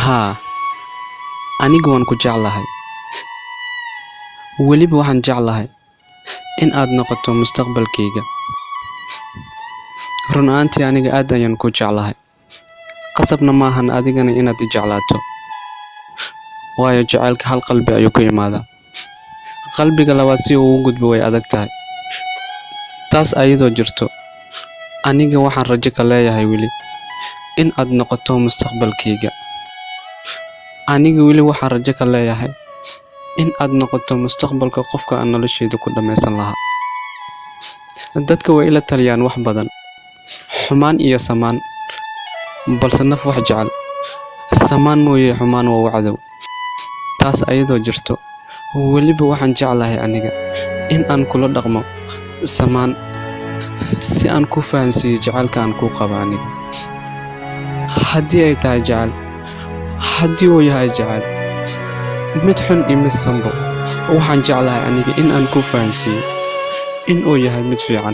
Haa, anigu waan ku jeclahay. Weliba waxaan jeclahay in aad noqoto mustaqbalkayga. Run ahaantii aniga aad ayaan kuu jeclahay. Qasabna maahan adigana inaad i jeclaato. Waayo, jacaylka hal qalbi ayuu ku imaadaa. Qalbiga labaad si uu u gudbo way adag tahay. Taas ayadoo jirto, aniga waxaan rajo ka leeyahay weli in aad noqoto mustaqbalkayga. Aniga weli waxaan rajo ka leeyahay in aad noqoto mustaqbalka qofka aan noloshayda ku dhammaysan lahaa. Dadka way ila taliyaan wax badan, xumaan iyo samaan, balse naf wax jecel, samaan mooye xumaan waa u cadow. Taas ayadoo jirto, weliba waxaan jeclahay aniga in aan kula dhaqmo samaan si aan ku fahansiiyo jacaylka aan kuu qabo aniga. Haddii ay tahay jacayl, haddii uu yahay jacayl, mid xun iyo mid sanbo, waxaan jeclahay aniga in aan ku fahansiiyo in uu yahay mid fiican.